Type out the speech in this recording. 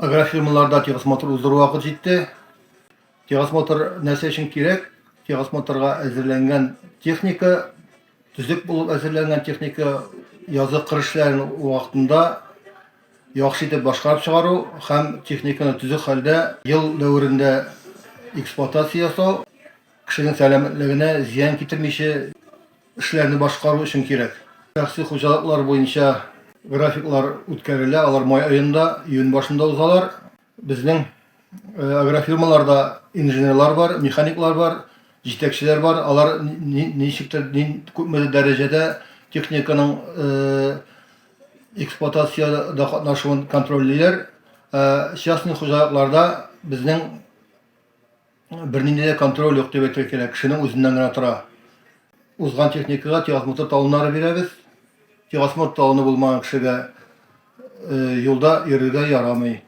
Агрофирмаларда техосмотр уздыру вакыт җитте. Техосмотр нәрсә өчен кирәк? Техосмотрга әзерләнгән техника, төзек булып әзерләнгән техника язгы кыр эшләрен вакытында яхшы итеп башкарып чыгару һәм техниканы төзек хәлдә ел дәверендә эксплуатация ясау, кешенең сәламәтлегенә зыян китермичә эшләрне башкару өчен кирәк. Шәхси хуҗалыклар буенча графиклар үткәрелә, алар май аенда, июнь башында узалар. Безнең агрофирмаларда инженерлар бар, механиклар бар, җитәкчеләр бар. Алар ничектер, күпмедер дәрәҗәдә техниканың эксплуатациядә катнашуын контрольлиләр. Ә частный хуҗалыкларда безнең Бернинди дә контроль юк дип әйтергә кирәк, кешенең үзеннән генә тора. Узган техникага техосмотр талоннары бирәбез. Техосмотр талоны булмаган кешегә юлда йөрергә ярамый.